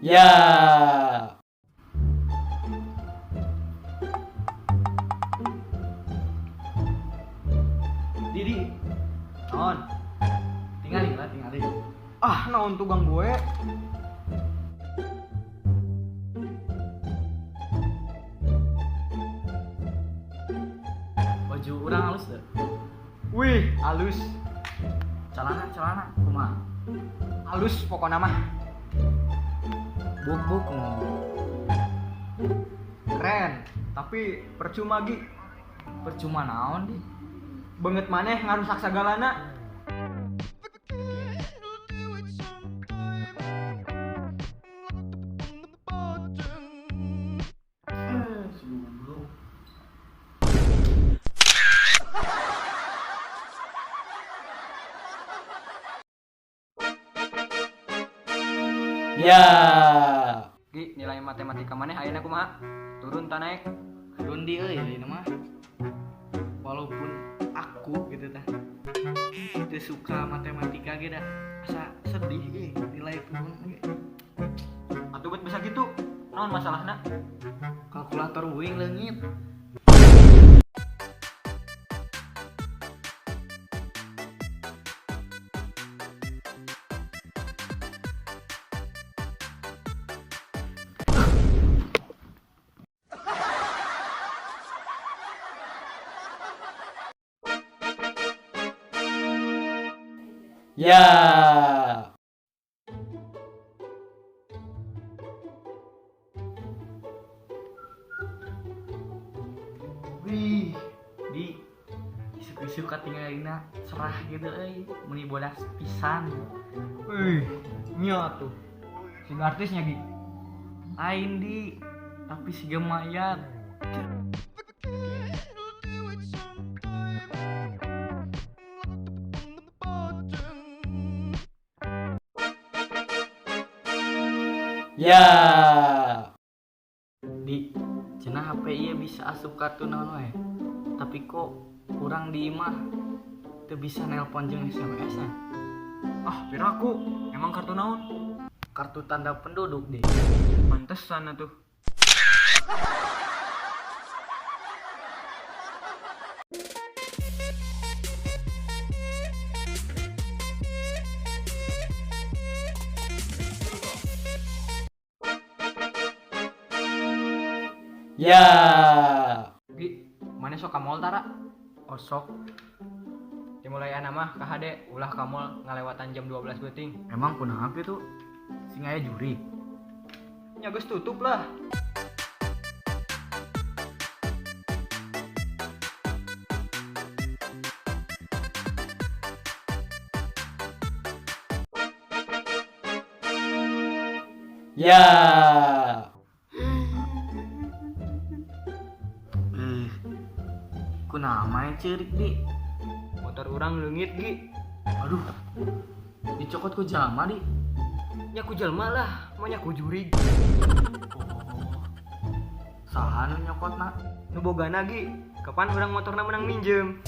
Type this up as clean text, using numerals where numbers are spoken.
Ya. Didi, Naon? Tinggalin lah, tinggalin. Ah, naon tukang gue? Baju urang halus deh. Wih, halus. Celana, celana, kumaha? Halus pokoknya mah. Buk-buk kumaha? Keren, tapi percuma gi. Percuma naon di? Banget maneh ngarusak sagalana. Si goblok. Ya. Gi, nilai matematika maneh ayeuna kumaha? Turun ta naik? Turun di euy ayeuna mah. Walaupun aku gitu tah teu suka matematika ge dah asa sedih euy nilai turun ge. Atuh bet bisa gitu. Naon masalahna? Kalkulator uing leungit. Ya. Wih, di isuk-isuk katingalina cerah gitu euy, meuni bodas pisan. Wih, nya tuh. Siga artisnya gi. Lain di, tapi siga mayat. Ya. Di, cenah HP ieu bisa asup kartu naon wae. Tapi kok kurang di imah teu bisa nelpon jeung SMS-an. Ah, piraku. Emang kartu naon? Kartu tanda penduduk deh. Pantesan atuh. Ya. Gi, mana sok ka mall tara? Osok. Dimulai ana mah ka HD ulah ka mall ngalewatan jam 12 beuting. Emang kunaon kitu? Sing aya jurig. Nya geus tutup lah. Ya. Kunaon mah ceurik di? Motor urang leungit gi. Aduh. Dicokot ku jalma di. Nya ku jelma lah, mah nya ku jurig. Oh. Saha nu nyokotna? Nu bogana gi, kapan urang motorna menang minjem?